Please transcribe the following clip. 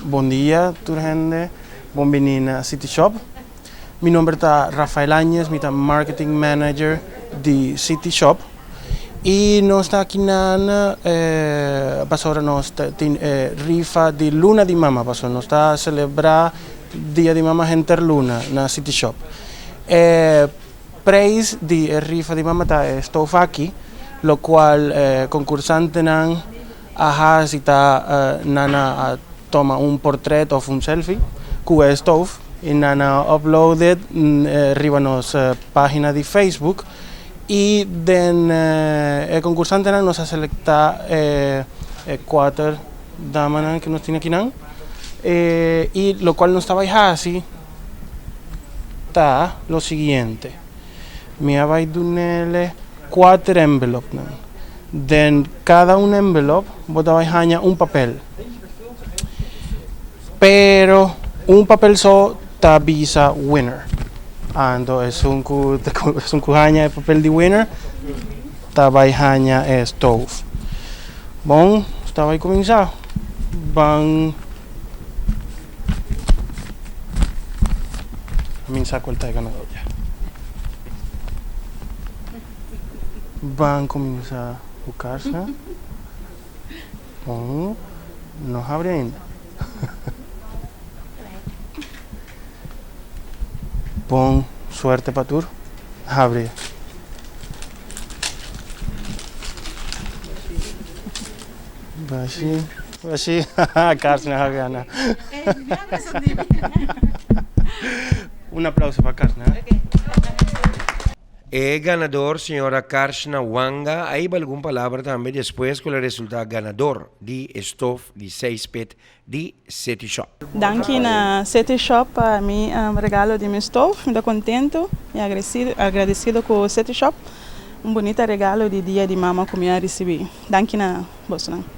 Bon dia tur hende, bon bini na City Shop. Mi nomber ta Rafael Añez, mi ta Marketing Manager di City Shop. Y nos ta aki nan pasobra nos tin e rifa di Luna di Mama, pasobra nos ta celebra Dia di Mama henter luna na City Shop. E prijs di e rifa di mama ta e stoof aki, locual e concursantenan a haci ta nan a toma un portret of un selfie cu e stoof y nan a upload it riba nos pagina di Facebook y den e concursantenan nos a selecta e cuater damanan cu nos tin akinan y locual nos ta bay haci ta lo siguiente, mi a bay dunele cuater envelopnan, den cada un envelop bo ta bay haña un papel, pero un papel so ta bisa winner, anto esun cu esun cu haña e papel di winner ta bay haña e stove. Bon, nos ta bay cuminsa, ban. Cuminsa cu el ta e ganador ya. Ban cuminsa cu Karsa. Bon, no habri ainda. Bon suerte pa tur. Habri. Bashi, bashi, Karshna a gana. Un aplauso pa Karshna. E ganador, señora Karshna Wanga, a hiba algun palabra tambe despues cu el a resulta ganador di e stof di seis pit di City Shop. Danki na City Shop pa mi regalo di mi stof. Mi ta contento y agradecido cu City Shop. Un bunita regalo di dia di mama cu mi a ricibi. Danki na bosonan.